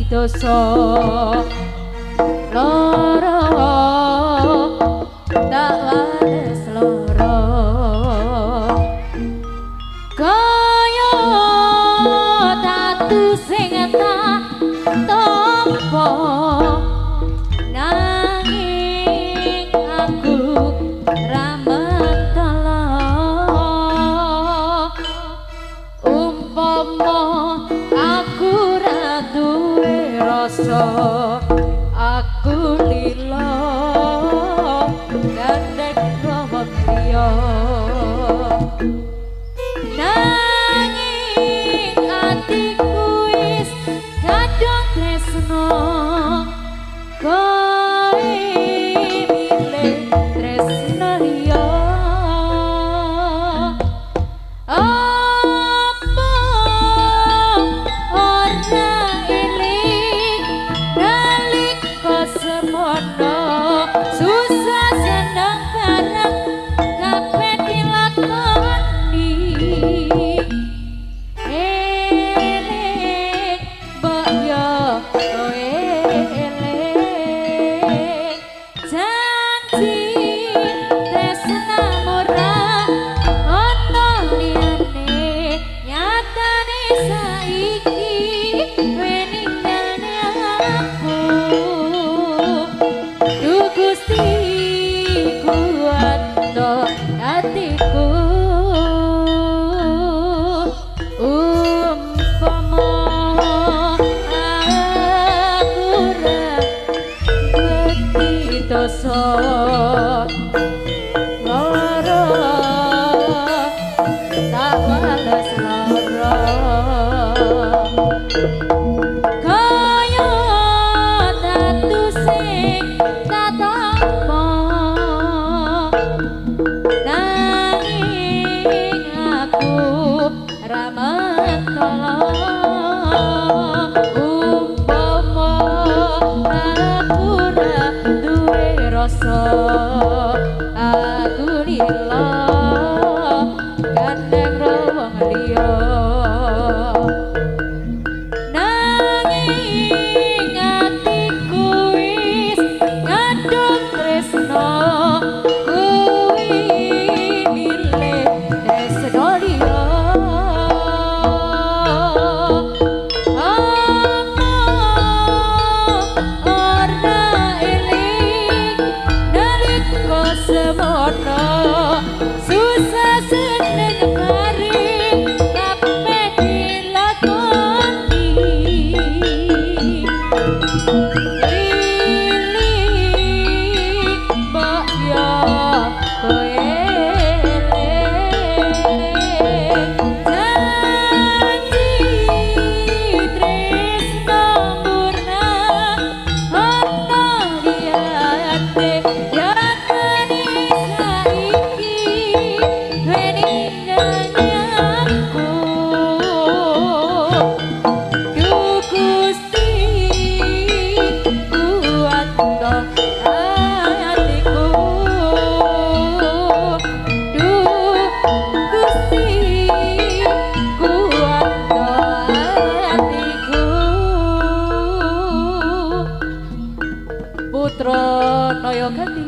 dosa loro tak wales loro kaya tatu sing tak tampa nanging aku ra mentala umpama aku ra duwe rasa aku lila gandeng wong liya nanging atiku wis kadung tresno kowe milih tresno liya apa ora eling nalika semono susah seneng bareng kabeh dilakoni eling mbok yo kowe eling janji tresnamu ra ono liyane nyatane saiki kowe ninggalne aku. Duh Gusti kuatno atiku umpama aku ra wedi dosa loro tak wales loro kaya tatu sing tak tampa nanging aku ra mentala umpama aku ra duwe rasa aku lila gandeng wong liya nanging atiku wis kadung tresno kuwi milih tresno liya apa ora eling nalika semono susah seneng bareng kabeh dilakoni eling mbok yo kowe eling janji tresno murna ono liyane nyatane saiki kowe ninggalne aku. Duh Gusti kuatno atiku Duh Gusti kuatno atiku. Putra Noyoganti.